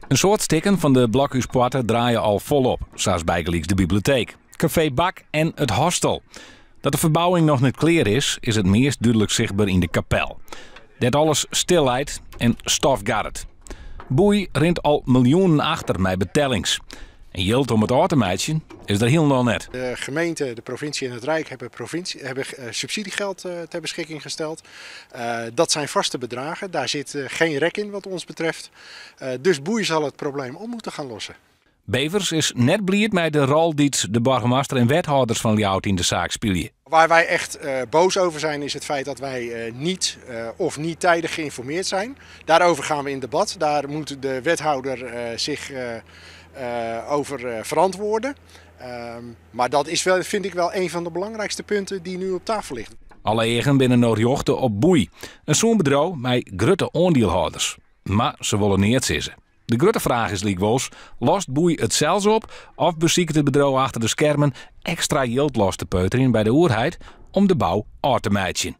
In soad stikken fan de Blokhúspoarte draaie al folop, sa as bygelyks de biblioteek, kafee Bak en it hostel. Dat de ferbouwing noch net klear is, is it meast dúdlik sichtber yn de kapel, dêr't alles stil leit en stof garret. Boei rint al miljoenen achter mei betellings. En jild om it ôf te meitsjen is der hielendal net. De gemeente, de provincie en het Rijk hebben, provincie, hebben subsidiegeld ter beschikking gesteld. Dat zijn vaste bedragen, daar zit geen rek in wat ons betreft. Dus Boei zal het probleem op moeten gaan lossen. Bevers is net bliid mei de rol dy't de boargemaster en wethâlders fan Ljouwert yn de saak spylje. Waar wij echt boos over zijn, is het feit dat wij niet of niet tijdig geïnformeerd zijn. Daarover gaan we in debat. Daar moet de wethouder zich over verantwoorden. Maar dat is wel, vind ik wel een van de belangrijkste punten die nu op tafel ligt. Alle eagen binne no rjochte op Boei, in sûn bedriuw mei grutte oandielhâlders. Mar se wolle neat sizze. De grutte fraach is lykwols: lost Boei it sels op of besiket it bedriuw achter de skermen ekstra jild los te peuterjen by de oerheid om de bou ôf te meitsjen?